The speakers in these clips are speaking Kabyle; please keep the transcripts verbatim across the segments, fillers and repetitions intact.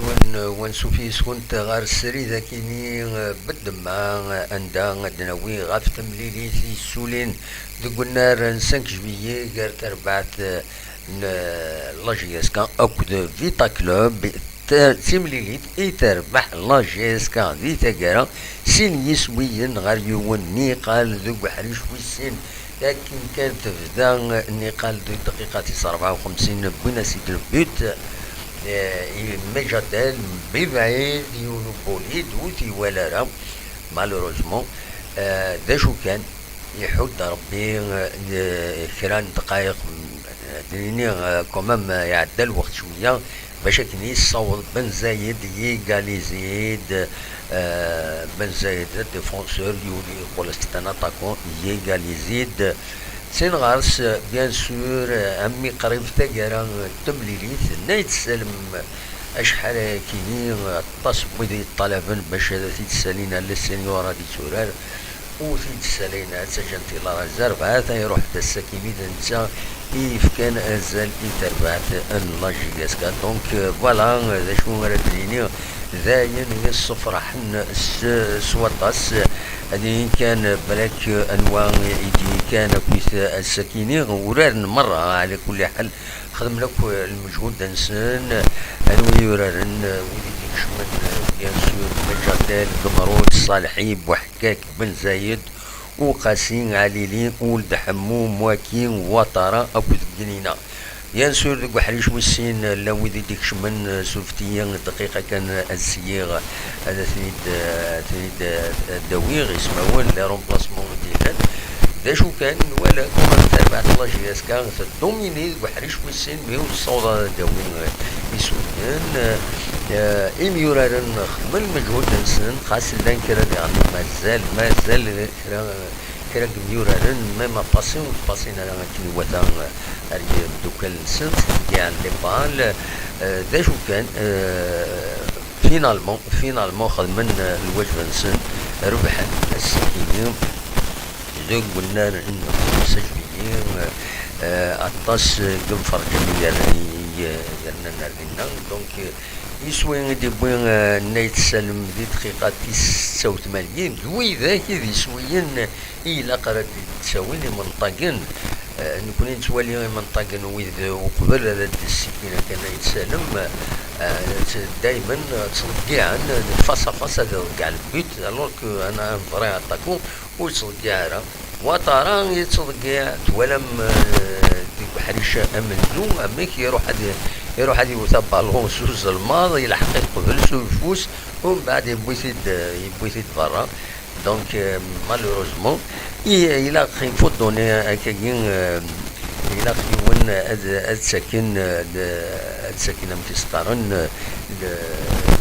Yiwen n wansuf yis-kent ɣer srid akini, eh, beddemma, eh, anda ad d-nawi ɣef temlilit yessulin deg unnar n cinq juillet gar terbaɛt, eh, n, eh, la J S K akked Vita Club. Ta-, d timlilit i terbeḥ la J S K di taggara, sin yiswiyen ɣer yiwen, niqal deg uḥric wis sin. Akken kan tebda nniqal di dqiqa tis rebɛa u xemsin, wwin-as-id lbut, eh, i Mejadel, mebɛid yiwen ubulid ur t-iwala ara, malheureusement. Eh, d acu kan, iḥudd Rebbi, eh, kra n ddqayeq, mm, ad nini, eh, quand même, eh, iɛedda lweqt cwiya, bac akken yessaweḍ Ben Zayed yégaliser-d, euh, Ben Zayed, d défenseur, yuli, yeqqel-as-d d un attaquant, yégaliser-d. Sin ɣer-s, bien sûr, euh, am mi qrib taggara n temlilit, Nayt Salem, acḥal ayakini, aṭas n wid yeṭṭalaben bac ad t-id-ssalin ar la senior ad yetturar. Ur t-id-ssalayen ara, ttaǧǧan-t i la réserve, ha-t-a iruḥ-d ass-akini d netta i yefkan azal i terbaɛt n la J S K. Donc, euh, voilà, euh, d acu ara d-nini, d ayen yessefraḥen s, s waṭas. Ad yini kan, balak, euh, anwa i d-yekkan akkit ass-akini, uraren merra, ɛla kulli ḥal, xedmen akk, euh, lmejhud-nsen, anwa i yuraren, euh, wid i d-ikecmen, euh, bien sûr, Mejadel, Gemrud, Ṣaleḥi, Buḥ-, Kak Ben Zayed, Uqasi, Ɛlili, Uld Ḥemmu, Mwaki, Watara akked Gnina. Bien sûr, deg uḥric wis sin, llan wid i d-ikecmen, surfet-iyi dqiqa kan ad sliɣ, ad ten-id, ad ten-id, ad d-awiɣ ismawen, les remplacements i d-yellan. D acu kan, nwala kuma terbaɛt la J S K teddomini deg uḥric wis sin, mi ur tessaweḍ ara ad d-tawi, eh, isuriyen. Eh, imyuraren xedmen lmejhud-nsen, xas llan kra diɣen mazal, mazal kra, kra n yimyuraren, même apasi ur d-pasin ara akken iwata, eh, ar yimdukal-nsen, ttḍeyyiɛen les balles. Eh, d acu kan, eh, finalement, finalement, xedmen, eh, lwajeb-nsen, rebḥen ass-agi deg unnar n xemsa juillet, eh, aṭas, eh, n yimferǧen i yerna-, i, eh, yernan ar dinna. Donc, eh, iswi i d-iwwi, eh, Nayt Salem di dqiqa tis setta u tmanyin, d widak i d iswiyen i ilaq ara d-ttawin imenṭagen. Eh, nekkni nettwali imenṭagen wid uqbel ad d-ssikin akken Nayt Salem, eh, tt-, daymen ttḍeggiɛen, face à face ad iḍeggeɛ lbut, alors que un, un vrai attaquant ur yettḍeggiɛ ara. Watara yettḍeggiɛ, twalam, eh, deg uḥric amenzu, amek iruḥ ad, iruḥ ad iwet abalun s uzelmaḍ, yelḥeq-it qbel s uyeffus, umbeɛd yewwi-t-id, yewwi-t-id berra. Donc, euh, malheureusement, i-, ilaq, il faut donner akkagi, euh, ilaq yiwen ad, ad ttaken, euh, d-, ad ttaken amek i s-qqaren, euh, d-,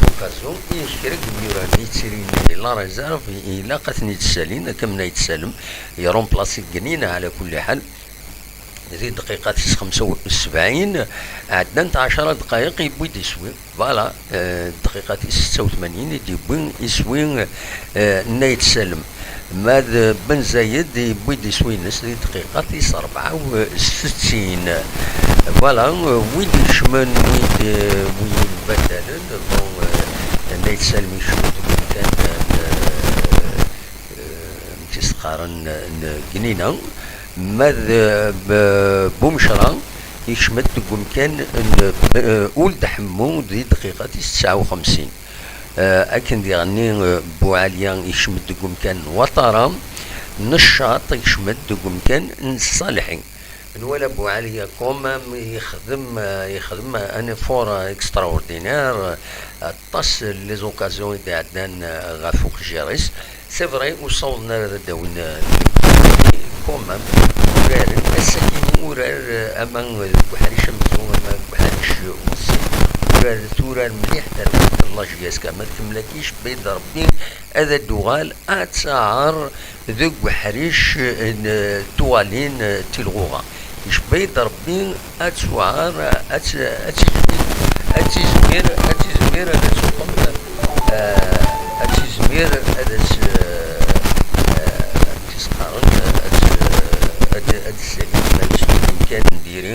l'occasion i kra n yimyuraren yettilin di la réserve, i-, ilaq ad ten-id-ssalin, akka am Nayt Salem, yerumplasi Gnina ɛla kulli ḥal. Di dqiqa tis xemsa u sebɛin, ɛeddant ɛecra dqayeq, yewwi-d iswi. Voilà, euh, dqiqa tis setta u tmanyin i d-yewwi iswi, euh, Nayt Salem. Ma d Ben Zayed yewwi-d iswi-ines di dqiqa tis rebɛa u settin. Voilà, euh, wid ikecmen, wid, euh, wid yenbaddalen, bon, euh, Nayt Salem yekcem deg umkan, euh, eh, amek i s-qqaren, n Gnina, ma d, eh, B-, Bumecra, yekcem-d deg umkan n, eh, Uld Ḥemmu di dqiqa tis tesɛa u xemsin. Eh, akken diɣenni, eh, Buɛaliya yekcem-d deg umkan n Watara, Neccaṭ yekcem-d deg umkan n Ṣaleḥi. Nwala Buɛaliya quand même yexdem, yexdem un effort extraordinaire, aṭas n les occasions i d-iɛeddan ɣef uqejjir-is. C'est vrai, ur ssawḍen ara ad d-awin, quand même, uraren, ass-agi urar, ama deg uḥric amenzu, ama deg uḥric wis sin, urar, turar mliḥ terbaɛt n la J S K, ma tkemmel akka, icebba-yi-d Rebbi ad d-tuɣal ad taɛer deg uḥric n tuɣalin n tilɣuɣa. Icebba-yi-d Rebbi ad tuɛer, ad tt-, ad tizmir, ad tizmir, ad tizmir ad as-tuqem, eh, ad tizmir ad as-, eh, eh, amek i s-qqaren, ad, ad, ad tessali iman-is deg umkan n diri.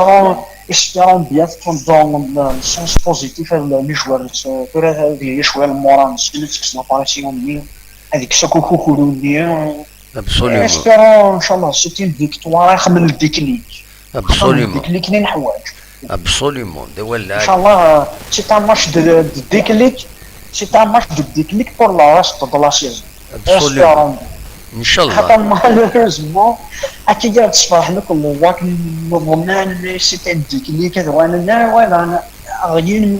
espérant, espérant bien dans, dans le sens positif, euh, les joueurs, euh, tura ad yili cwiya lmural, nessen ad tekkes la pression-nni, ad yekkes akk ukukru-nni. Absolument. Espérant, inchallah, c'est une victoire, ixemmem le déclic. Absolument. Le déclic-nni neḥwaǧ. Absolument, d awal lɛali. Inchallah, c'est un match de, de déclic, c'est un match de déclic pour le reste de la saison. Absolument. Espérant. Inchallah. Xaṭer malheureusement, akka i ɣ-d-sferḥen akk lewaken iḍemmanen, c'est un déclic, ad wanen, ah, voilà, rien.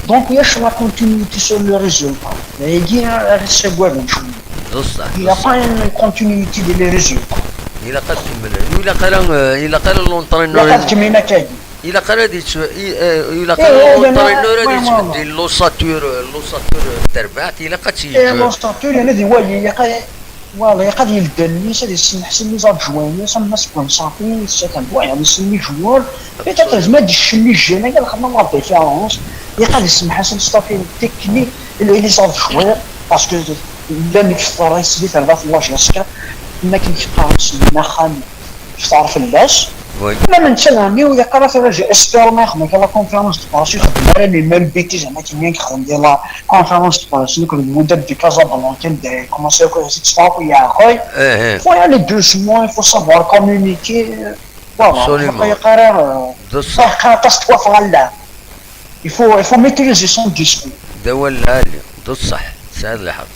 Donc, ulac la continuité sur le résultat. Dagi ara ssagaden cwiya. D ṣṣeḥ, il n'y a pas une continuité des résultats. Ilaq ad kemmlen. Ur ilaq ara, eh, ilaq ara l'entraîneur. Ilaq ad kemmlen akka. Ilaq ara ad yettu-, i-, eh, ilaq ara l'entraîneur ad yettbeddil l'ossature, eh, l'ossature n terbaɛt, ilaq ad tt-yeǧǧ. L'ossature, yani, ad iwali, ilaq ad, voilà, ilaq ad yeldi allen-is, ad yessemḥes les adjoints-is, am Mass Bensati, et cetera. Voilà, c'est les joueurs. Peut-être, zma ad yeccenni jeune, ad yexdem la différence. Ilaq ad yessemḥes le staff technique, les, les adjoints, parce que llan deg terbaɛt, la Jeska, am akken qqaren s axxam. Yextar fell-as. Oui. Ma netta daɣen ur ilaq ara tura, j'espère, ma yexdem kan la conférence de presse, ur ixeddem ara les mêmes bêtises am akken i yexdem di la conférence de presse nekk d Wydad de Casablanca, anda commencé akk yettfaku yeɛqel. Eh, eh. Faut y aller doucement, il faut savoir communiquer. Voilà. Absolument. Ur ilaq ara, euh, d ṣṣeḥ. Ur ilaq ara aṭas n twaɣla. Il faut, il faut maîtriser son discours. D awal lɛali, d ṣṣeḥ, tesɛiḍ lḥeqq.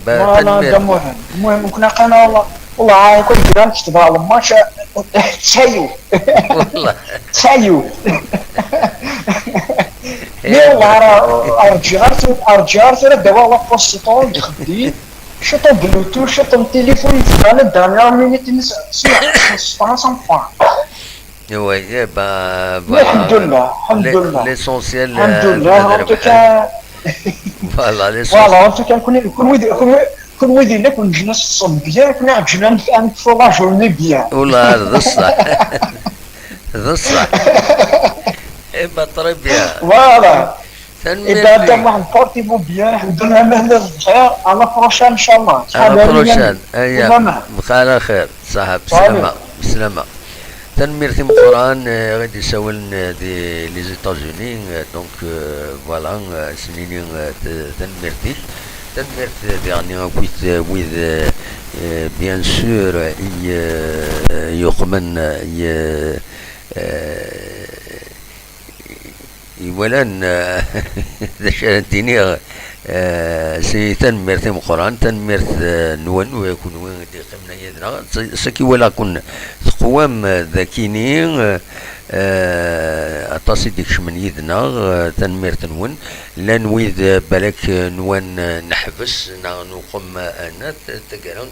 Voilà, tanemmirt. D amuhim. المهم, كنا قلنا والله، والله هاي كل جيران كتبها لما شا-، تسيو. والله. تسيو. Mais والله راه، راه رجعت، رجعت، راه دابا والله بوست طول خدي. شطو بلوتوث، شطو التليفون، يتبع لنا dernière minute، نس-، سمع، سمع، سمع. Oui, eh ben, voilà. الحمد لله، الحمد لله. L'essentiel, الحمد لله، en tout cas. Voilà, l'essentiel. Voilà, en tout cas, كون، كون ويد-، كون وي-، Kunwi din akk neǧǧen-as ṣṣenbiya akken i ɣ-ǧǧen ad neffu la journée bien. Ula d ṣṣeḥ. D ṣṣeḥ. Eh ben, très bien. Voilà. Tanemmirt. Eh ben, Adam, portez-vous bien. Ḥemdullah, ma tella bxir. À la prochaine, inchallah. À la prochaine. Aya. Bxir xir. Saḥab. Salut. Slama. Slama. Tanemmirt i Meqqran, eh, i ɣ-d-isawlen, eh, di les États-Unis, eh, donc, eh, voilà, eh, s-nini, eh, t-, tanemmirt-ik. Tanemmirt, eh, diɣen akk i t-, wid, eh, eh, bien sûr, eh, i, eh, yuqmen, eh, i, eh, eh, iwalan, eh, d acu ara d-iniɣ, eh, si tanemmirt i Meqqran, tanemmirt, eh, nwen, w-, kunwi i d-yeqqimen yid-neɣ. S-, saki walaɣ-ken teqwam, eh, d akini, eh, eh, aṭas i d-ikecmen yid-neɣ, eh, tanemmirt-nwen. Llan wid, eh, balak, eh, nwan, eh, neḥbes neɣ nuqem, eh, anat, eh, taggara.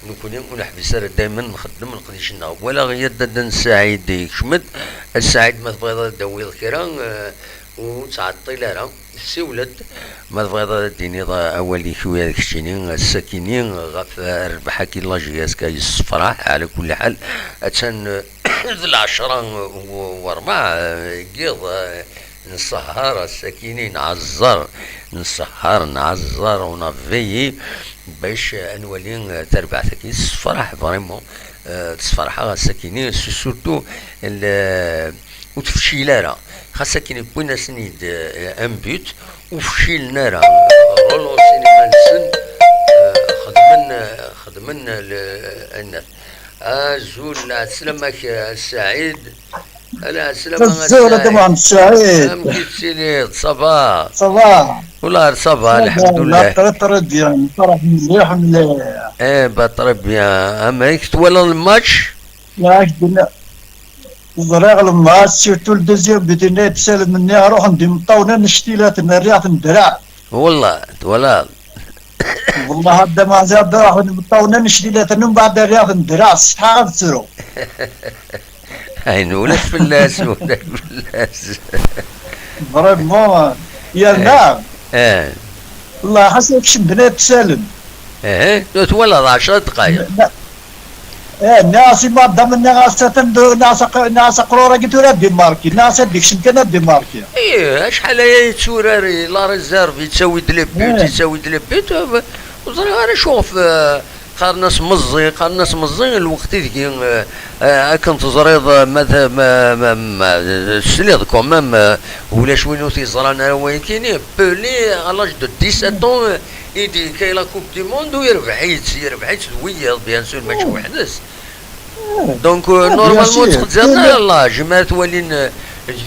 Nekkni ur neḥbis ara, daymen nxeddem leqdic-nneɣ. Walaɣ ya Dda n Saɛid yekcem-d. A Saɛid, ma tebɣiḍ ad d-tawiḍ kra, eh, ur ttɛeṭṭil ara, siwel-d. Ma tebɣiḍ ad d-tiniḍ awal-ik, wi ad keččini, ass-akini, ɣef rrbeḥ-agi n la J S K yessefraḥ, ɛla kulli ḥal, attan, eh, d lɛecṛa u, u ṛebɛa, eh, n yiḍ, eh, Nsehher ass-akini, nɛezzer, nsehher, nɛezzer, on a veillé bac ad nwali, eh, tarbaɛt-agi tessefraḥ, vraiment, eh, tessefraḥ ass-akini, s-, surtout, le, ur tefcil ara. Xas akken wwin-asen-id, eh, un but, ur fcilen ara. Relansen iman-nsen, eh, xedmen, eh, xedmen le, anat. Azul, ɛeslama-k, a Saɛid. Ala, ɛeslama a Saɛid. Azul, a Dda Muḥemmed Saɛid. Amek i tettiliḍ? Ça va? Ça va. Wala, ça va, ça va, lḥemdullah. Très, très bien. Nferreḥ mliḥ, mliḥ. Eh, bah, très bien. Amek twalaḍ lmatch? Yak, dinna. Ẓriɣ lmatch, surtout le deuxième but-nni, ad tsalem-nni, ruḥen-d imeṭṭawen annect-ilaten, rriɣ-ten ddreɛ. Wallah, twalaḍ. Wallah, a Dda Muḥemmed Saɛid, ruḥen imeṭṭawen annect-ilaten, mbeɛd rriɣ-ten ddreɛ, setḥaɣ ad ttruɣ. Ayen ulac fell-as, ulac fell-as. Vraiment, yerna, eh, eh, wallah, ḥaca kcem-d ad tsalem. Eh, twalaḍ ɛecṛa dqayeq. Eh, nniɣ-as i madam, nniɣ-as atan d-, nniɣ-as aq-, nniɣ-as aqrur-agi tura ad d-imarki, nniɣ-as ad d-ikcem kan ad d-imarki. Ih, acḥal aya yetturar i la réserve, yettawi-d les buts, eh, yettawi-d les buts, eh, ur ẓriɣ ara acu ɣef, eh, qqaren-as meẓẓi, qqaren-as meẓẓi, lweqt ideg, eh, eh, akken teẓriḍ, eh, ma t-, ma, ma, ma, tesliḍ quand même, eh, ulac win ur t-yeẓran ara wayakini, Pelé, à l'âge de dix-sept ans, eh, i d-yekka i la Coupe du Monde, u yerbeḥ-itt, yerbeḥ-itt d wiyaḍ, bien sûr, mačči weḥd-s. Donc, euh, normalement, ur ttqeddiren ara l'âge, mi ara t-walin, euh,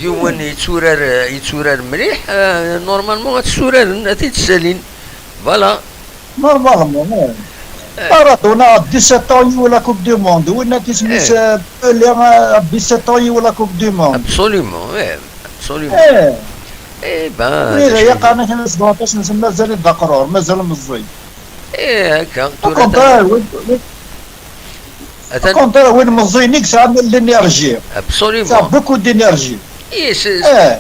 yiwen yetturar, euh, yetturar mliḥ, euh, normalement, ad t-ssuraren, ad t-id-ssalin. Voilà. Normalement, ouais. Eh. Maradona, à dix-sept ans, il joue la Coupe du Monde. Winna tisem-is, eh, euh, Pelé, euh, à dix-sept ans, il joue la Coupe du Monde. Absolument, ouais. Absolument. Eh. Eh ben, win d acu yeqqaren akken sbeɛṭac-nsen mazal-it d aqrur, mazal meẓẓi. Eh, akka, tura contraire, atan, win, win, atan, au contraire, win meẓẓiyen i yesɛan l'énergie. Absolument. Ça a beaucoup d'énergie. Eh, c'est, eh,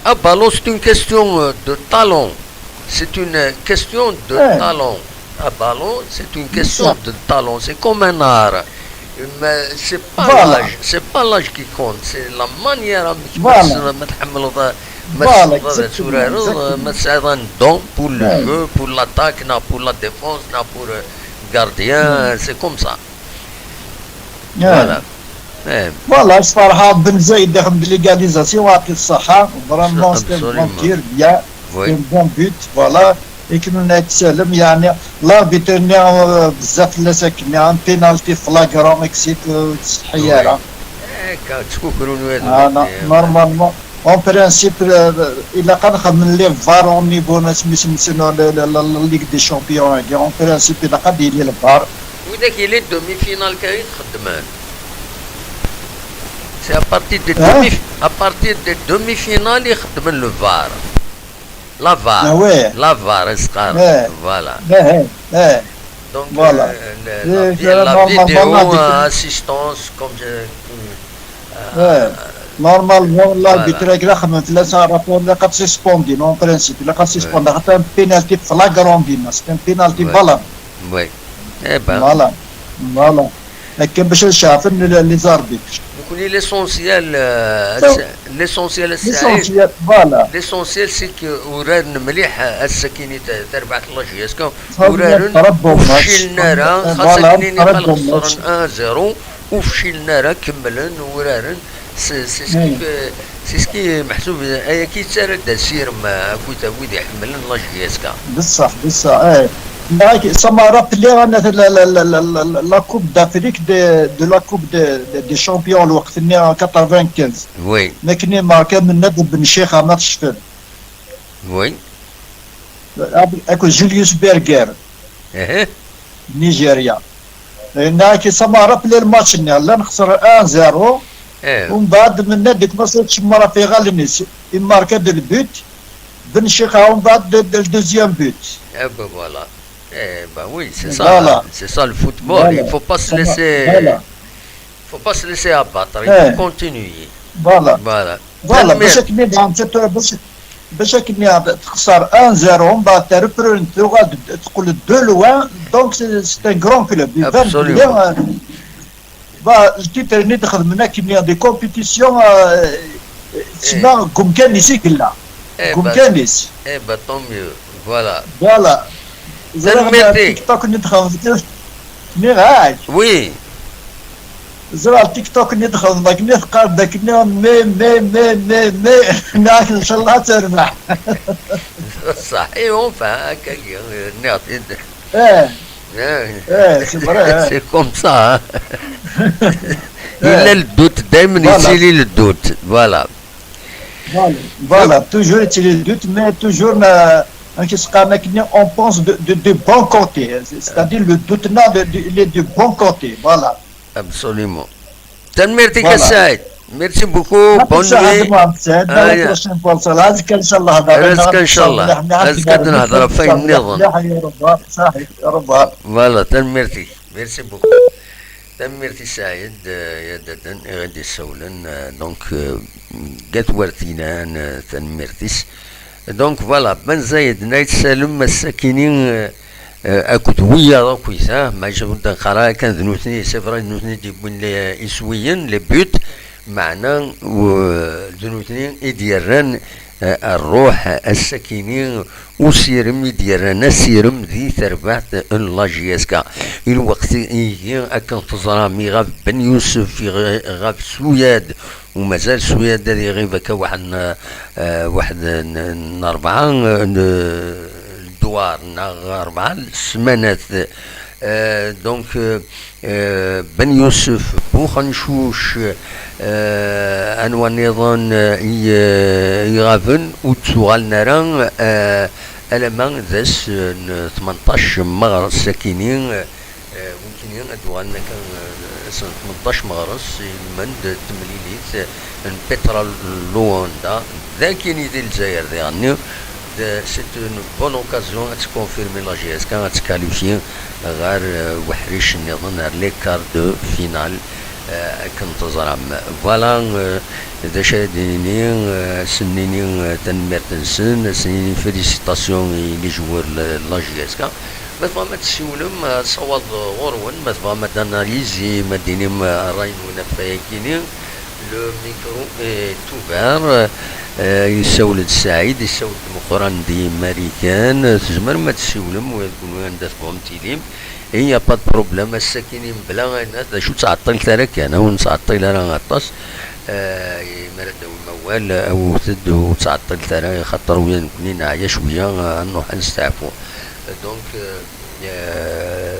un ballon, c'est une question, euh, de talent. C'est une question de, eh, talent. Un ballon, c'est une question, c'est ça, de talent. C'est comme un art. Mais c'est pas, voilà, l'âge, c'est pas l'âge qui compte, c'est la manière amek, voilà, ma tessneḍ, ma tḥemmleḍ, ma, voilà, tessneḍ ad, exactement, turareḍ, exactement, ma tesɛiḍ un don pour le, ouais, jeu, pour l'attaque, neɣ pour la défense, neɣ pour, euh, gardien, ouais, c'est comme ça. Ouais. Voilà. Eh. Voilà, sferḥeɣ Ben Zaïd ixdem-d l'égalisation, yeɛṭi ṣṣeḥḥa. Vraiment, c'était un bon tir, bien. Absolument. Oui. C'était un bon but, voilà. Ikemmel ad yetsalem, yeɛni, l'arbitre-nni, euh, bezzaf fell-as akken, un penalty flagrant, et cetera, ur yettṣeḥḥi ara. Oui. Eh, akka, ttkukrun wid. Ah, non, normalement, en principe, euh, ilaq ad nxedmen les VAR au niveau n asmi-s-nsen, la, la, la, la Ligue des Champions-agi. En principe, ilaq ad yili le VAR. Widak yellan demi-finale kan i t-xeddmen. C'est à partir de, hein, demi, à partir de demi-finale i xeddmen le VAR. La VAR. Ah ouais. La VAR, i s-qqaren. Ouais. Voilà. Ouais, ouais, ouais. Donc, voilà, euh, le, la, eh, vi-, la normalement, vidéo, normalement, assistance, comme je, euh, ouais. Normalement, voilà, l'arbitre, il a quand même fait un rapport, il a suspendus, en principe, il a suspendus. Ouais. C'est un penalty flagrant, c'est un penalty, ouais, valable. Oui. Eh ben. Voilà. Voilà. Akka bac ad ceɛfen les arbitres. Nekkni l'essentiel, euh, l'essentiel, l'essentiel, voilà. L'essentiel c'est que uraren mliḥ ass-akini, terbaɛt n la J S K. Uraren ur fcilen ara, xas akken iqal xesren un zéro, ur fcilen ara, kemmlen uraren. C'est ce qui fait, c'est ce qui meḥsub, ayagi yettarra-d asirem akkit wid iḥemmlen la J S K. Bessah, bessah, eh. Ça m'a rappelé la, la, la, la, la Coupe d'Afrique de, de la Coupe de, de, des Champions, lweqt-nni quatre-vingt-quinze. Oui. Nekni marka Mennad Ben Chixa, ma tceffer. Oui. Akked Julius Berger. Nigeria. Nekni, ça m'a rappelé le match-nni, llan xesren un zéro. Umbeɛd Mennad commencé yettcemmar ɣef yiɣallen-is. Imarka-d le but. Ben Chixa, umbeɛd le deuxième but. Eh ben voilà. Eh ben oui, c'est ça. Voilà. C'est ça le football. Voilà. Il faut pas se laisser, voilà. Faut pas se laisser abattre. Il faut continuer. Voilà. Voilà. Voilà. Bac akken, bac, bac akken texser un zéro, umbeɛd terpren, tuɣal teqqel deux loin, donc c'est, c'est un grand club. Iban belli, euh, le titre-nni d-xedmen akken, des compétitions, euh, tesma deg umkan-is i yella. Deg umkan-is. Eh ben, tant mieux. Voilà. Voilà. Ẓriɣ TikTok-nni d-xedmen. Nniɣ-ak. Oui. Ẓriɣ TikTok-nni d-xedmen akken i teqqar-d akken, mais, mais, mais, mais, mais, nniɣ-ak, ncallah ad terbeḥ. Ṣṣeḥ, et enfin, akka-yi, nniɣ-t-id. Eh. Eh, c'est vrai, hein. C'est comme ça, hein. Yella le doute, daymen yettili le doute. Voilà. Voilà, voilà, toujours yettili le doute, mais toujours, euh, on pense de, de, de bon côté. C'est-à-dire le doute, non, de, de, il est de bon côté. Voilà. Absolument. Tanemmirt-ik a Saɛid. Merci beaucoup. Bonne nuit. Azekka, ncallah. Azekka, ncallah. Azekka ad nehder ɣef wayen nniḍen. Voilà, tanemmirt-ik. Merci beaucoup. Tanemmirt i Saɛid, eh, Yadaden, i ɣ-d-issawlen, eh, donc, eh, Gatwert Inan, eh, tanemmirt-is. Donc, voilà, Ben Zayed, Nayt Salem, ass-akini, eh, eh, akked wiyaḍ akkit, ha, maca ur d-neqqar ara kan d nutni, c'est vrai, d nutni i d-yewwin les, iswiyen, les buts, meɛna, u-, d nutni i d-yerran, eh, rruḥ, ass-akini, usirem i d-yerran asirem di terbaɛt n la J S K. I lweqt-igi, akken teẓram, iɣab Ben Yusef, iɣ-, iɣab Suyad, u mazal Suyad ad iɣib akka waḥed n, eh, waḥed n, n rebɛa, eh, n, ddwar neɣ rebɛa ssmanat. Eh, donc, eh, Eh, Ben Yusef, Buxencuc, eh, anwa nniḍen, eh, i, eh, iɣaben, ur d-tuɣalen ara, eh, alamma d ass, eh, n tmenṭac meɣres akini, eh, wikini ad d-uɣalen akka, eh, ass n tmenṭac meɣres, ilmend temlilit, eh, n Petra Luanda, d akini di Lezzayer diɣenni, d, c'est une bonne occasion ad tconfirmer la J S K, ad tqualifier ɣer, eh, weḥric nniḍen, ar les quarts de finale, eh, akken teẓram. Voilà, eh, d acu ara d-nini, eh, ad sen-nini, eh, tanemmirt-nsen, ad sen-nini félicitations i les joueurs n la, la J S K. Ma tebɣam ad tessiwlem, eh, ṣṣawad ɣur-wen, ma tebɣam ad d-analyser, ma d-tinim, eh, ṛṛay-nwen ɣef wayagi-nni, le micro est ouvert. Eh, yessawel-d Saɛid, yessawel-d Meqqran di Marikan. Tzemrem ad tessiwlem, ula d kenwi anda tebɣum tilim. Il n'y a pas de problème. Ass-akini mebla ayen, d acu, ur ttɛeṭṭilet ara kan, ur nettɛeṭṭil ara aṭas. Eh, mi ara d-tawim awal, awit-d, ur ttɛeṭṭilet ara, axaṭer ula d nekkni neɛya cwiya, eh, ad nruḥ ad nesteɛfu. Donc, eh, Eh,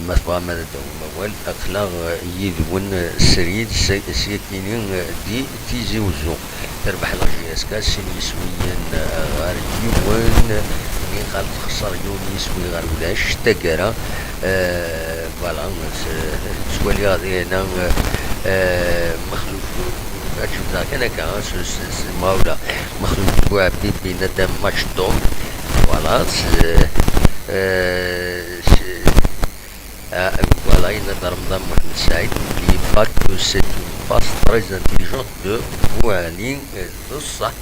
ma tebɣam ad d-tawim awal, aql-aɣ yid-wen srid s-, syakini di Tizi Wezzu. Terbeḥ la J S K sin yiswiyen ɣer yiwen, niqal texṣer yiwen yiswi ɣer ulac, taggara, eh, voilà, s-, ttwaliɣ dinna, eh, Mexluf, ad jebdeɣ kan akka, s-, s-, s-, ma ula, Mexluf Bouhabib yenna-d match d'homme, voilà, s-, eh, s-, Ah, voilà, yenna-d Remḍan Muḥend Saɛid, n'oubliez pas que c'est une passe très intelligente de Bouhanni, eh, d ṣṣeḥ,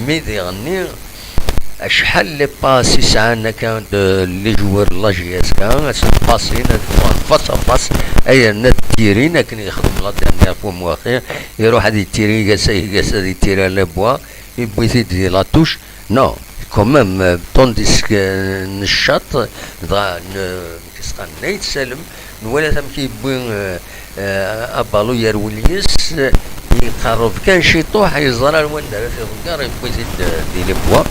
mi diɣenni, Acḥal les passes i sɛan akka de les joueurs n la J S K, ad sen-passin, ad ffɣen face à face, ay yerna ad ttirin akken yexdem la dernière fois Mwaxi, iruḥ ad yettiri, igas, igas ad yettiri à les bois, yewwi-t-id di la touche. Non, quand même, euh, tandis que, euh, neccaṭ, dɣa, ne-, qu'est-ce qu'on a, Nayt Salem, nwala-t amek yewwi, euh, euh, abalu yerwel yes, euh, iqerreb kan ciṭuḥ, yeẓra ar wanda ara t-iḍegger, yewwi-t-id, euh, di les bois.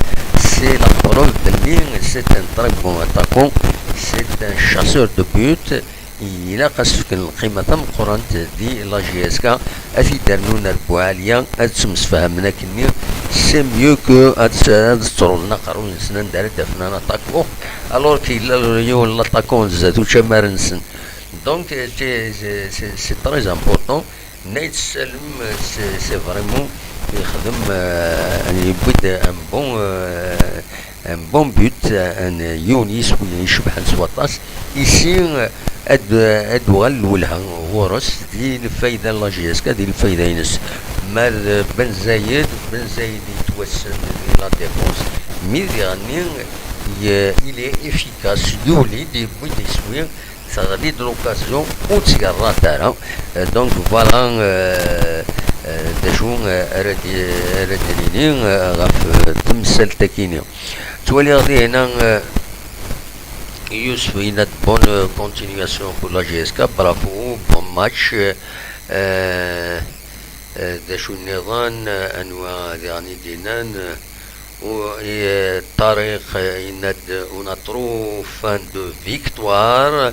C'est la preuve belli c'est un très bon attaquant, c'est un chasseur de but. Ilaq ad s-fken lqima tameqqrant di la J S K, ad t-id-rnun ar Buɛaliya, ad ttemsefhamen akkenni, c'est mieux que ad s-, ad ttruḍen aqerruy-nsen anda ara d-afen un attaquant, alors que yella yiwen n l'attaquant zdat učamar-nsen. Donc, euh, c'est, c'est, c'est, c'est très important. Nayt Salem, euh, c'est, c'est vraiment yexdem, euh, yewwi-d un bon, euh, un bon but, euh, un, yiwen yiswi icebḥen s waṭas. Ici, euh, ad, ad uɣal lwelha ɣur-s di lfayda n la J S K, di lfayda-ines. Ma d Ben Zayed, Ben Zayed yettwassen di la défense. Mi diɣenni, y-, il est efficace, yuli-d, yewwi-d iswi, teɣli-d l'occasion, ur tt-yerrat ara. Euh, donc voilà, euh, euh, d acu, euh, ara d-, ara d-nini, euh, ɣef, euh, temsalt-akini. Ttwaliɣ dihna, euh, Youssouf yenna-d bonne, euh, continuation pour la J S K, bravo, bon match. Euh, euh, d acu nniḍen, euh, anwa diɣen i d-yennan, euh, u, euh, Tariq, euh, yenna-d, on a trop faim de victoire.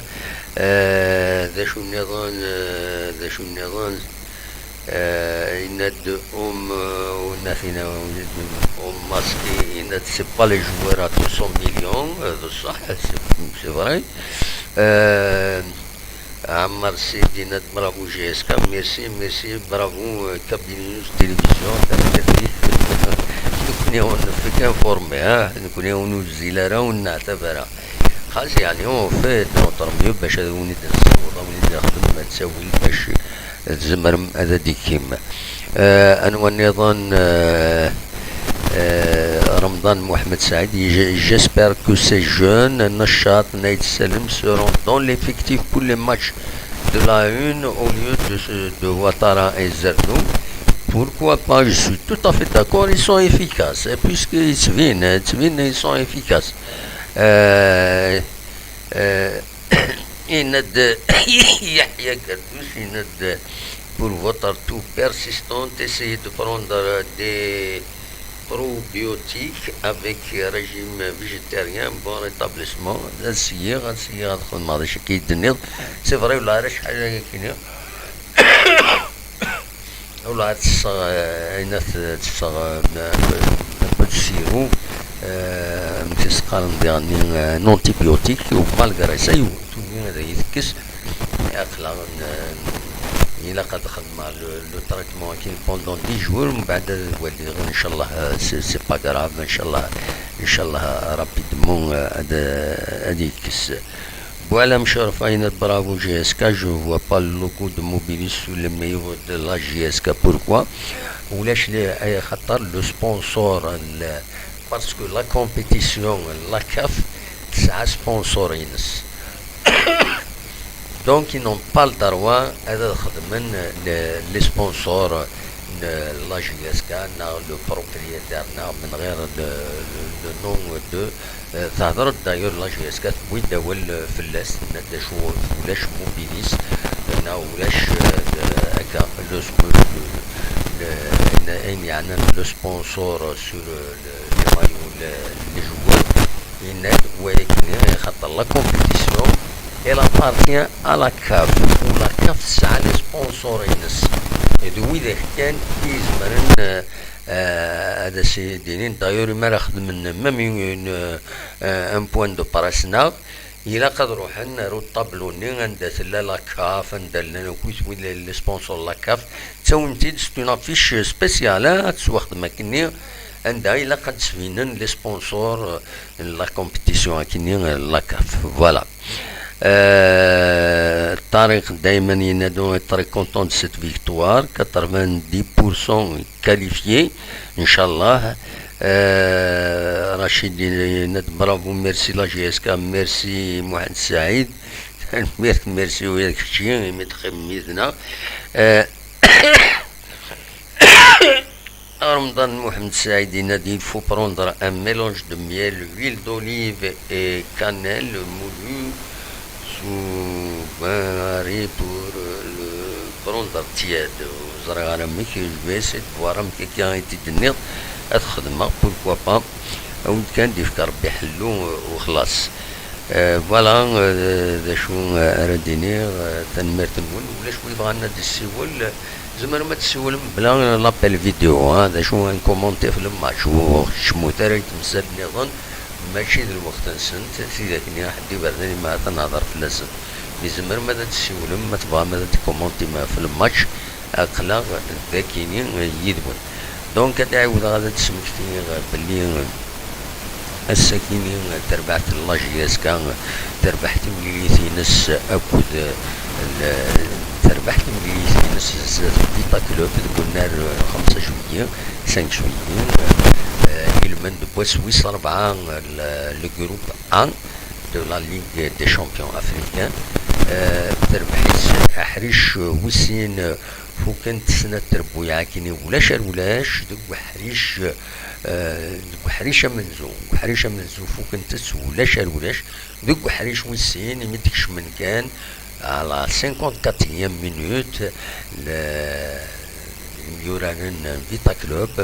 Euh, d acu nniḍen, euh, d acu nniḍen, euh, yenna-d Um, euh, Unatina, Um Maski, yenna-d c'est pas les joueurs à deux cents millions, euh, d ṣṣeḥ, c'est, c'est vrai. Euh, Ammar Sid yenna-d bravo J S K, merci, merci, bravo, euh, Kabyle News Télévision, tanemmirt-ik. Nekni ur nefk informé, ah, nekni ur nuzzil ara, ur neɛtab ara. Xas, yeɛni, on fait de notre mieux bac ad wen-id-nessiweḍ, ad wen-id-nexdem ttawil bac tzemrem ad d-ikkim. Euh, anwa nniḍen, euh, euh, Ramdan Mohamed Saïd, j-, j'espère que ces jeunes, Nechat, Naïd Salem, seront dans l'effectif pour les matchs de la une au lieu de, de Ouattara et Zerdou. Pourquoi pas, je suis tout à fait d'accord, ils sont efficaces, hein, puisque ils se viennent, hein, ils se viennent, ils sont efficaces. Euh, euh, yenna-d Yahya Kerdous, yenna-d, pour votre toux persistant, essayez de prendre des probiotiques avec régime végétarien, bon rétablissement. Ad syiɣ, ad syiɣ ad xedmeɣ d acu akka i d-tenniḍ. C'est vrai, ula ara acḥal aya kini. Ula ad tesseɣ, eh, ayen ad t-, tesseɣ, eh, un peu de sirop, eh, amek i s-qqaren diɣenni, eh, un antibiotique, u malgré ça, yiwen tugi ad iyi-tekkes. Aql-aɣ n-, ilaq ad xedmeɣ le, le traitement-agi pendant dix jours, mbeɛd ad waliɣ, inchallah, euh, c'est, c'est pas grave, inchallah, inchallah, rapidement, euh, ad, ad yekkes. Boualem Chorfa yenna-d bravo J S K, je vois pas le logo de Mobilis sur le maillot de la J S K, pourquoi? Ulac le, ay xaṭer le sponsor, le, parce que la compétition, la CAF, tesɛa sponsor-ines. Donc, ils n'ont pas le droit ad xedmen le, les sponsors n la J S K, neɣ le propriétaire, neɣ من غير le, le, le nom de, euh, tehder-d d'ailleurs la J S K, tewwi-d awal, euh, fell-as, tenna-d acu ulac Mobilis, neɣ ulac, euh, le, akka, le, le, le, ayen yeɛnan le sponsor sur, euh, le, les maillots, le, les joueurs. Yenna-d wayagi, xaṭer la compétition, elle appartient à la CAF, u la CAF tesɛa les sponsors-ines. D widak kan i izemren, euh, euh, ad as-d-inin. D'ailleurs, mi ara xedmen même une, euh, un point de presse, neɣ ilaq ad ruḥen ar uṭablu-nni anda tella la CAF, anda llan akk wid les sponsors la CAF, ttawin-t-id, c'est une affiche spéciale, ah, ad tettwaxdem akkenni, anda ilaq ad d-sbinen les sponsors, euh, n la compétition akkenni, euh, la CAF. Voilà. Euh, Tariq Dayman Yenado est très content de cette victoire, quatre-vingt-dix pour cent qualifié, Inch'Allah. Euh, Rachid yenna-d bravo, merci la J S K, merci Mohamed Saïd. Merci, merci, oui, kečči imi teqqimem yid-neɣ. Euh, Ramdan Mohamed Saïd yenna-d il faut prendre un mélange de miel, huile d'olive et cannelle moulue sous bain pour le prendre tiède. Ur ẓriɣ ara amek, je vais essayer de voir amek akka i t-id-tenniḍ, ad xedmeɣ, pourquoi pas. Awi-d kan, d-ifka Rebbi ḥellu, euh, u xlaṣ. Euh, voilà, euh, d acu, euh, ara d-iniɣ, euh, tanemmirt-nwen. Ulac wi bɣan ad d-issiwel, tzemrem ad tessiwlem bla l'appel vidéo, hein, d acu, un commentaire ɣef le match, ur keččmut ara i temsal nniḍen, mačči d lweqt-nsent, tidak-nni ḥedd iberdan imi ara nehder fell-asen. Mi tzemrem ad d-tessiwlem, ma tebɣam ad d-commentim ɣef le match, aql-aɣ dagi yid-wen. Donc, ad ɛiwdeɣ ad d-smektiɣ belli ass-agi-ni terbeḥ la J S K, terbeḥ timlilit-ines akked l-, terbeḥ timlilit-ines zdat Vita Club deg unnar xemsa juillet, cinq juillet, euh, ilmend n wass wis rebɛa, le, le groupe A de la Ligue des Champions Africains. Euh, terbeḥ-itt aḥric wis sin, fukent snat trebbuyaɛ akkin ulac ar ulac deg uḥric, euh, deg uḥric amenzu, deg uḥric amenzu fukent-tt ulac ar ulac, deg uḥric wis sin imi d-kecmen kan à la cinquante-quatrième minute, le, imyuraren n Vita Club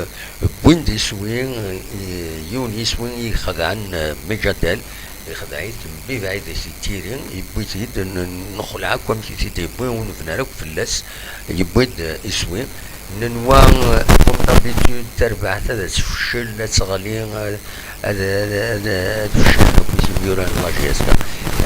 wwin-d iswi, i, yiwen yiswi i ixedɛen, eh, Mejadel, ixdeɛ-it, mebɛid i t-tiri, yewwi-t-id, n-, nexleɛ akk amek i t-id-yewwi, ur nebni ara akk fell-as, yewwi-d, eh, iswi. Nenwa, eh, comme d'habitude, tarbaɛt ad tefcel, ad teɣli, eh, ad, ad, ad, ad feclen akk imyura n la J S K.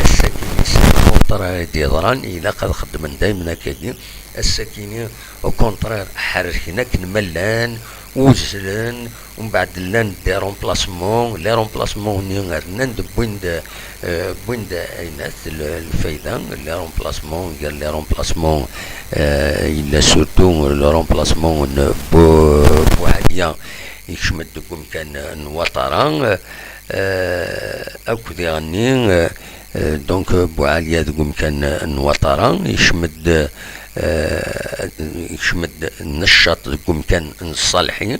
Ass-agi s lkunṭra i d-yeḍran, ilaq ad xeddmen daymen akkagi. Ass-akini, au contraire, ḥerrken akken ma llan, uzzlen, umbeɛd llan des remplacements, les remplacements-nni rnan-d, wwin-d, eh, wwin-d aynat, l-, lfayda, les remplacements, gar les remplacements, eh, yella surtout le remplacement n Bu-, Buɛaliya, yekcem-d deg umkan n Watara, eh, akked iɣenni, eh, Eh, donc, Buɛaliya deg umkan n Watara, yekcem-d, eh, yekcem-d Neccaṭ deg umkan n Ṣalḥi,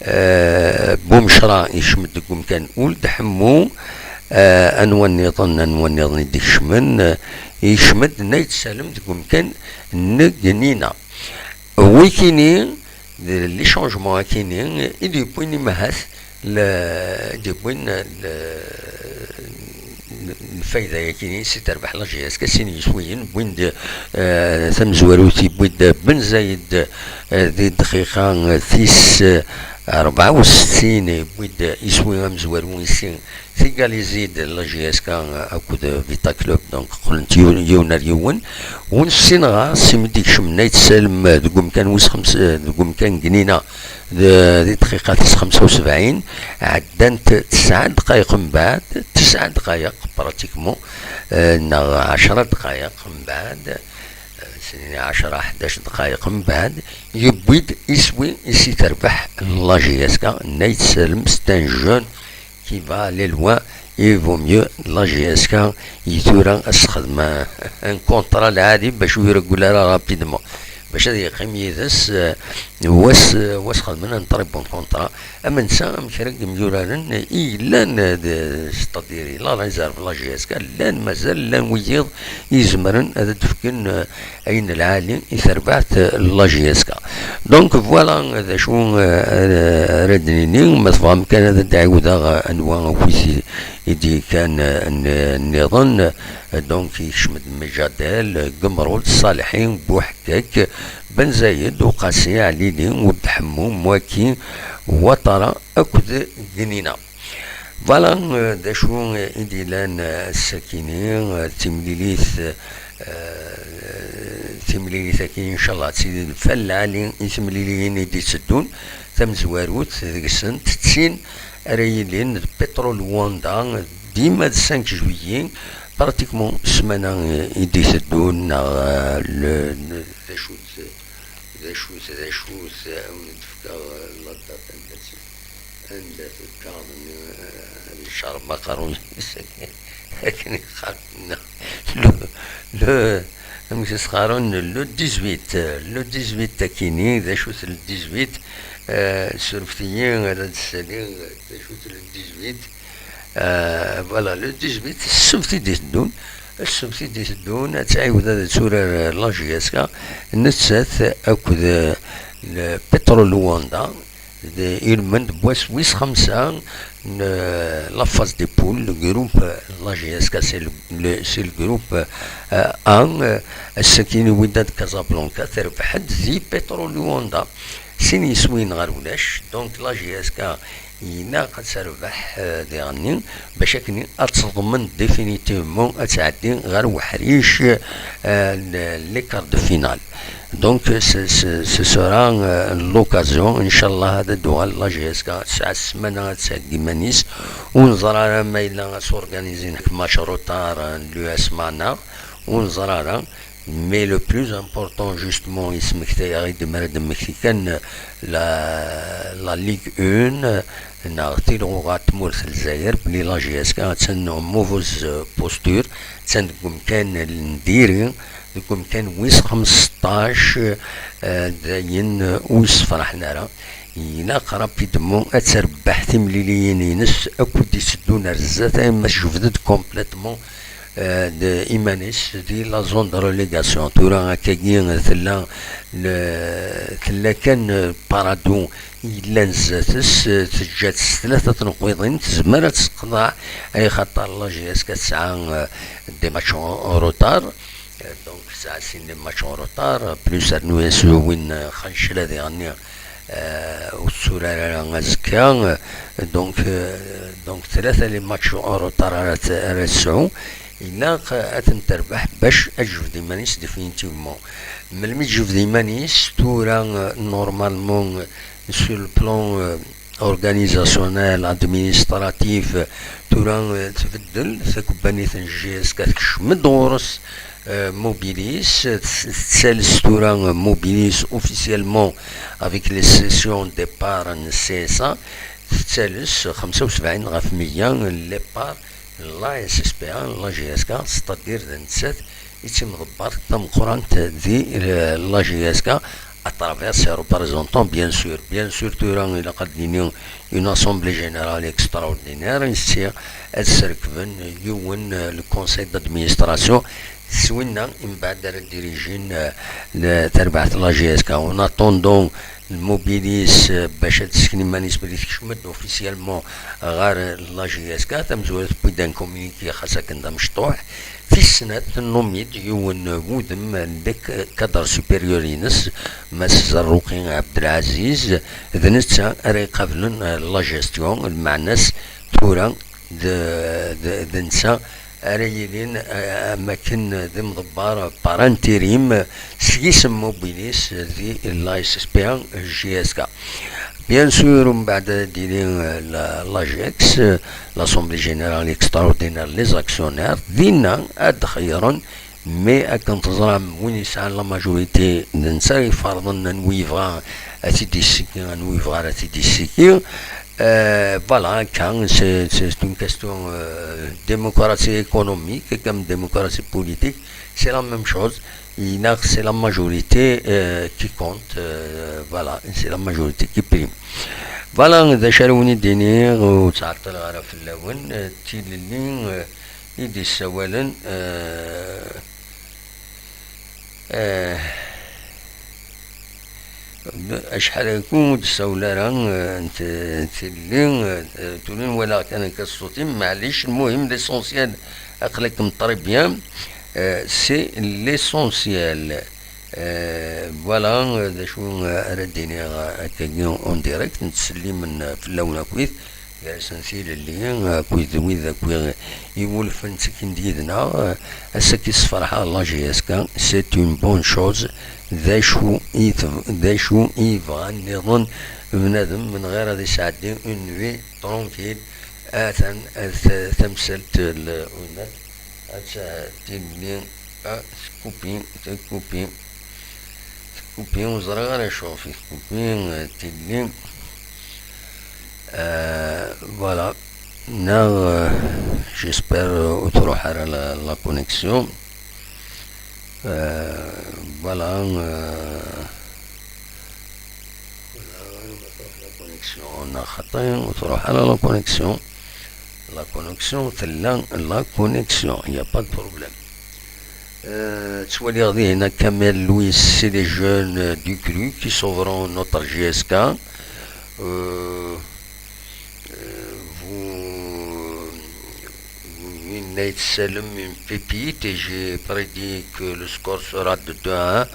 eh, Bumecra yekcem-d deg umkan Uld Ḥemmu, eh, anwa nniḍen, anwa nniḍen i d-ikecmen, eh, yekcem-d Nayt Salem deg umkan n Gnina. Wikini, d les changements akini i d-yewwin imahat, le, i d-yewwin le, lfayda yakini si terbeḥ la J S K, sin yiswiyen, wwin-d, eh, tamezwarut yewwi-d Ben Zayed, eh, di dqiqa tis, eh, rebɛa u settin, yewwi-d iswi amezwaru i sin, tigalizi-d la J S K akked Vita Club, donc qqlent yiwen, yiwen ar yiwen. Ur nessineɣ ara s imi d-ikcem Nayt Salem deg umkan wis xems, deg umkan n Gnina, d-, di dqiqa tis xemsa u sebɛin, ɛeddant tesɛa dqayeq mbeɛd, tesɛa dqayeq pratiquement, eh, neɣ ɛecra dqayeq mbeɛd, eh, ɛecra, ḥdac dqayeq mbeɛd, yewwi-d iswi i si terbeḥ la J S K, Nayt Salem, c'est un jeune qui va aller loin, il vaut mieux la J S K, i tura ad s-xedm un contrat lɛali bac ur ireggel ara rapidement. Bac ad yeqqim yid-s, eh, was, was xedmen un très bon contrat. Am netta, am kra n yimyuraren i yellan, eh, d, c'est-à-dire, la réserve, la J S K, llan mazal, llan wiyiḍ i izemren ad d-fken, eh, ayen lɛali i terbaɛt, eh, la J S K. Donc voilà, d acu, eh, ara, ara d-nini, ma tebɣam kan ad d-ɛiwdeɣ, eh, anwa akk i, i d-yekkan, eh, n-, nniḍen, eh, donc yekcem-d Mejadel, eh, Gemrud, Ṣalḥi, Buḥkak, Ben Zayed, Uqasi, Ɛlili, Uld Ḥemmu, Mwaki, Watara akked Gnina. Voilà, euh, d acu, euh, i d-yellan, euh, ass-akini, euh, d timlilit, euh, d timlilit-agi, inchallah, d tid lfal lɛali i temliliyin i d-itteddun. Tamezwarut deg-sent d tin ara yilin d Pétrole Luanda, dima d cinq juillet, pratiquement ssmana i d-iteddun, neɣ, euh, le, le, d acu-t, d acu-t, d acu-t, euh, ad wen-d-fkeɣ, euh, la date anda-tt. Anda-t lkaɣeḍ-nni, eh, ad icerreb aqerruy-is akken, akken iqqar. Le, le, amek i s-qqaren, le dix-huit, le dix-huit akini, d acu-t le dix-huit? Eh, surfet-iyi, ad d-ssaliɣ, d acu-t le dix-huit? Eh, voilà, le dix-huit, ssebt i d-iteddun, ssebt i d-iteddun, ad tɛiwed ad turar la J S K, nettat akked, eh, le Petro Luanda, d ilmend n wass wis xemsa n, euh, la phase des poules, le groupe, euh, la J S K, c'est le, le, c'est le groupe, euh, A, euh, ass-agi Wydad Casablanca terbeḥ-d di Petro Luanda, sin yiswiyen ɣer ulac, donc la J S K ilaq ad terbeḥ, euh, diɣenni, bac akken ad teḍmen définitivement ad tɛeddi ɣer uḥric, euh, n les quarts de finale. Donc, ce, ce, ce sera, euh, l'occasion, inchallah, ad d-tuɣal la J S K, tesɛa ssmana ad theggi iman-is, ur neẓri ara ma yella ad s-organizin match retard, euh, n l'U S Mana, ur neẓri ara, mais le plus important, justement, yesmektay-aɣ-id mi ara d-nemmekti kan, euh, la, la Ligue un, euh, neɣ tilɣuɣa n tmurt n Lezzayer, belli la J S K attan en mauvaise, euh, posture, attan deg umkan n diri, deg umkan wis xmesṭac, eh, d ayen, eh, ur yessefraḥen ara. Ilaq rapidement ad terbeḥ timliliyin-ines akk i d-itteddun ar zdat, ay ma tejbed-d complètement, eh, d iman-is di la zone de relégation. Tura akkagi tella, le-, tella kan, eh, Paradou yellan zdat-s, eh, teǧǧa-tt s tlata tneqwiḍin, tezmer ad teqḍeɛ, ay xaṭer la J S K tesɛa, eh, des matchs en, en retard. Euh, donc, tesɛa sin les matchs en retard, plus rnu-as win, euh, xancla diɣenni, euh, ur tetturar ara azekka, euh, donc, euh, donc, tlata les matchs en retard ara t-, ara tesɛu, ilaq, euh, ad ten-terbeḥ bac ad tejbed iman-is définitivement. Melmi tejbed iman-is, tura, euh, normalement, euh, sur le plan, euh, organisationnel, administratif, tura, euh, tbeddel, takebbanit n J S K tekcem-d ɣur-s, euh, Mobilis, euh, tt-, tettales tura, euh, Mobilis officiellement avec les cessions départ n C S A, tettales xemsa u sebɛin ɣef meyya n les parts la S S P A, la J S K, c'est-à-dire d nettat i d timḍebbert tameqqrant di, euh, la J S K, à travers ses représentants, bien sûr. Bien sûr, tura ilaq ad d-nini une assemblée générale extraordinaire, ici ad srekben yiwen, euh, le conseil d'administration, s winna, mbeɛd ara dirigin, euh, le, tarbaɛt la J S K. En attendant, Mobilis, euh, bac ad tesken iman-is belli tekcem-d officiellement ɣer la J S K, tamezwarut tewwi-d un communiqué xas akken d amecṭuḥ. Tis snat, tennum-id yiwen wudem n dek cadre supérieur-ines, Mass Zarruqi Abdelaziz, d netta ara iqablen, euh, la gestion, lmeɛna-s tura d, d, d netta ara yilin, euh, am akken d imḍebber par intérim s yisem Mobilis di la S S P A J S K. Bien sûr, mbeɛd ad d-tili, euh, la, l'AGEX, euh, l'Assemblée Générale Extraordinaire, les actionnaires, dinna ad d-xeyyren, mais akken teẓram, win yesɛan la majorité, d netta i iferḍen anwi yebɣa ad t-id-yessiki, anwi yebɣa ara t-id-yessiki. Euh, voilà, akka, c'est, c'est une question, euh, démocratie économique comme démocratie politique, c'est la même chose. Ilaq, c'est la majorité, euh, qui compte, euh, voilà, c'est la majorité qui prime. Voilà, d acu ara wen-id-iniɣ, ur ttɛeṭṭileɣ ara fell-awen, euh, d tilelli, euh, i d-yessawalen, euh, euh, acḥal akka ur d-tessawel ara, euh, n t-, n tilelli, euh, tura walaɣ kan akka ṣṣut-im, maɛlic, lmuhim, l'essentiel, aql-ikem très bien, euh, c'est l'essentiel. Euh, voilà, euh, d acu, euh, ara d-iniɣ, euh, akkagi en direct, nettsellim, euh, fell-awen akkit, gar-asen tilelli, akkit d wid akk i, iwulfen ttekin-d yid-neɣ, euh, ass-agi sferḥeɣ la J S K, c'est une bonne chose, d acu i teb-, d acu i yebɣa nniḍen bnadem, min ɣir ad isɛeddi une nuit tranquille, atan, euh, t-, tamsalt, l-, Atta tilelli, ah, tkupi, tkupi, tkupi, ur ẓriɣ ara acu ɣef i tkupi, eh, tilelli. Euh, voilà. Neɣ, euh, j'espère, euh, ur truḥ ara la, la connexion. Euh, voilà, euh, la connexion, neɣ xaṭi, ur truḥ ara la connexion. La connexion, tella la connexion, il n'y a pas de problème. Euh, ttwaliɣ dihin Kamel Louis, c'est les jeunes du cru qui sauveront notre J S K. Euh, euh, vous, vous venez de saluer une pépite et j'ai prédit que le score sera de deux à un.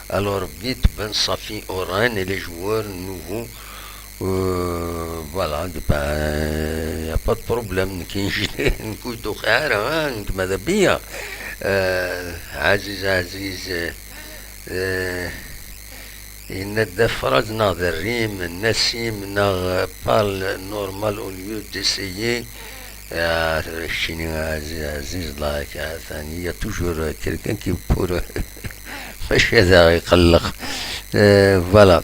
Alors vite, Ben Safi, Oran et les joueurs nouveaux. Euh, voilà, ben, il n'y a pas de problème. Nekk, nekk ur d-uqiɛ ara, hein, nekk ma d abiyya. Euh, Aziz, Aziz, euh, euh, yenna-d d afrad neɣ d rrim, Nassim neɣ, euh, parle normal au lieu d'essayer. Ah, tura keččini, Aziz, Aziz, like, atan, il y a toujours, euh, quelqu'un qui pour, mačči ad aɣ-iqelleq. Euh, voilà.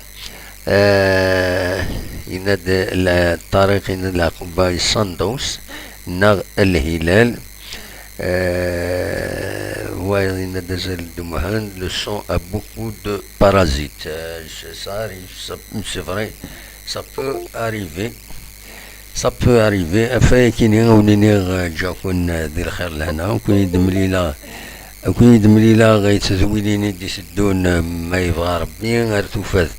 Euh, yenna-d la-, Ṭariq yenna-d Leɛqubba i Sundowns neɣ Lhilal. Euh, wayeḍ yenna-d azal d Muhend, le son a beaucoup de parasites. Euh, ça arrive, ça, c'est vrai, ça peut arriver. Ça peut arriver. Ɣef wayagi-nni, ad wen-iniɣ, euh, ǧǧiɣ-ken, euh, di lxir lehna. Ad ken-id-mlileɣ, ad ken-id-mlileɣ i tedwilin i d-iteddun, euh, ma yebɣa Ṛebbi, ar tufat.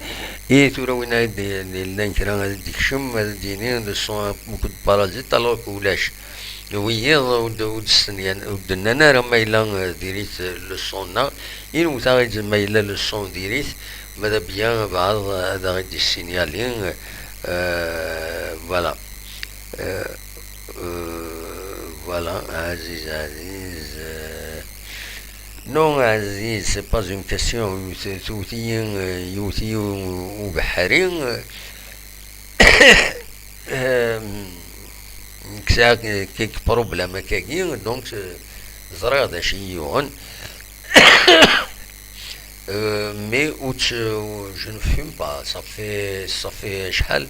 I tura win ay d-, d-, yellan kra ad d-ikcem, ad d-yini le son a beaucoup de parasites, alors que ulac. Wiyiḍ ur d-, ur d-stenyan-, ur d-nnan ara ma yella, euh, diri-t, euh, le son-a. I newwet-aɣ-id ma yella le son diri-t, ma d abya, bɛaḍ ad aɣ-id-issinyali, euh, voilà. Euh, euh, voilà, Aziz, Aziz, euh, non, Aziz, c'est pas une question. T-, tewwet-iyi, euh, yewwet-iyi u-, ubeḥri. Euh, nekk sɛiɣ quelques problèmes akkagi, donc, euh, ẓriɣ d acu i yi-yuɣen. Euh, mais ur tt-, je ne fume pas. Ça fait, ça fait acḥal?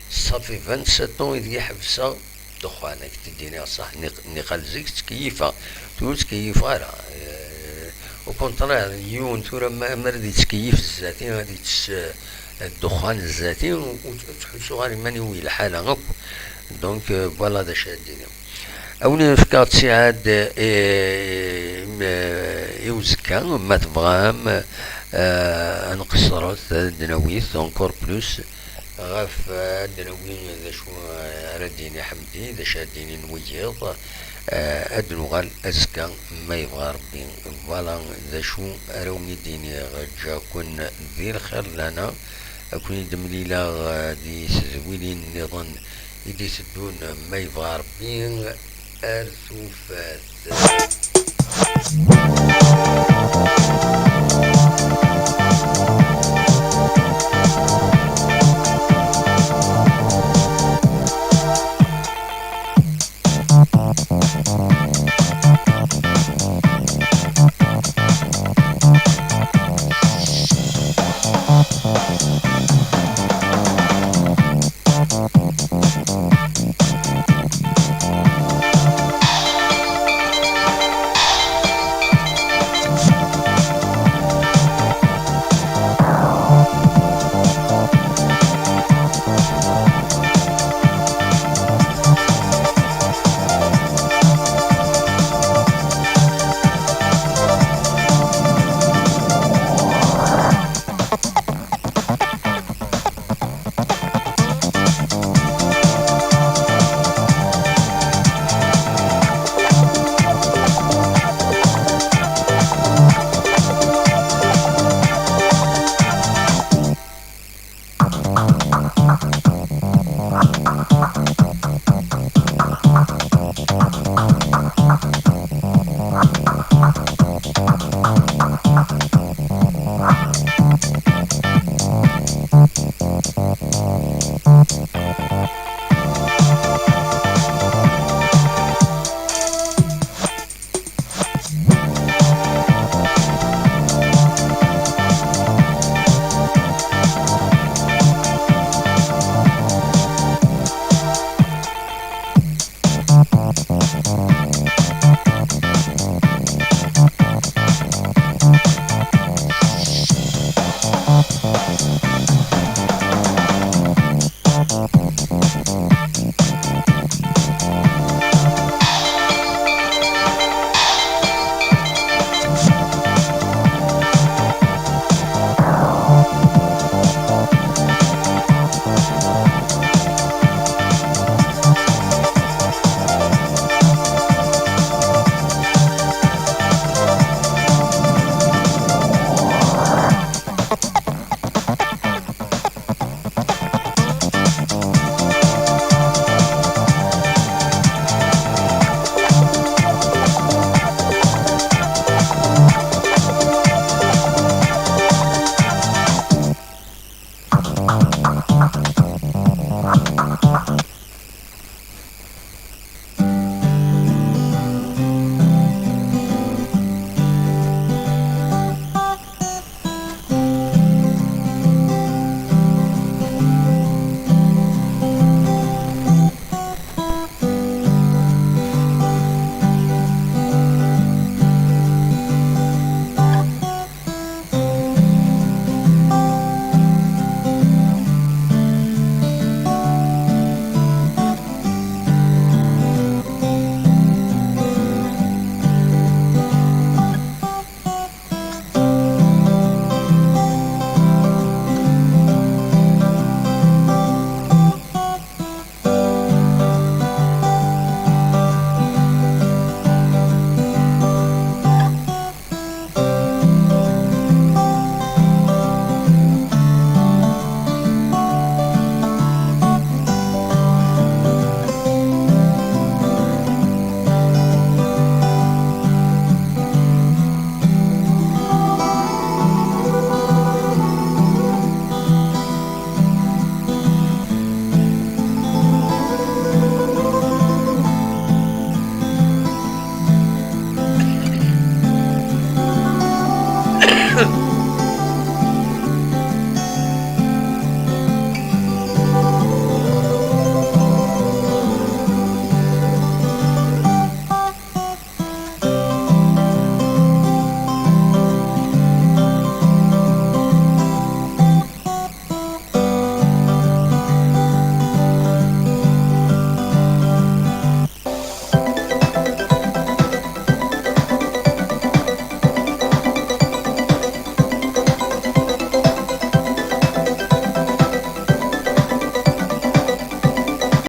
Ça fait vingt-sept ans i deg ḥebseɣ ddexxan, ad k-t-id-iniɣ ṣṣeḥ, niq-, niqal zik ttkeyyifeɣ. Tura ur ttkeyyifeɣ ara. Euh, au contraire, yiwen tura ma, ma ad yettkeyyif zdat-i, ad yettess, euh, ddexxan zdat-i, ur, ur ttḥussuɣ ara iman-iw i lḥala akk. Donc, euh, voilà d acu ara d-iniɣ. Ad wen-fkeɣ ttiɛad, eh, im-, eh, i uzekka, ma tebɣam, eh, ad nqeṣṣret, ad d-nawi encore plus ɣef, eh, ad d-nawi d acu, eh, ara d-yini Ḥemdi, d acu ara d-inin wiyiḍ, eh, ad d-nuɣal azekka, ma yebɣa Rebbi. Voilà d acu ara wen-id-iniɣ, ǧǧiɣ-ken di lxir lana, ad ken-id-mlileɣ, eh, di tedwilin nniḍen i d-iteddun, ma yebɣa Rebbi, ar tufat.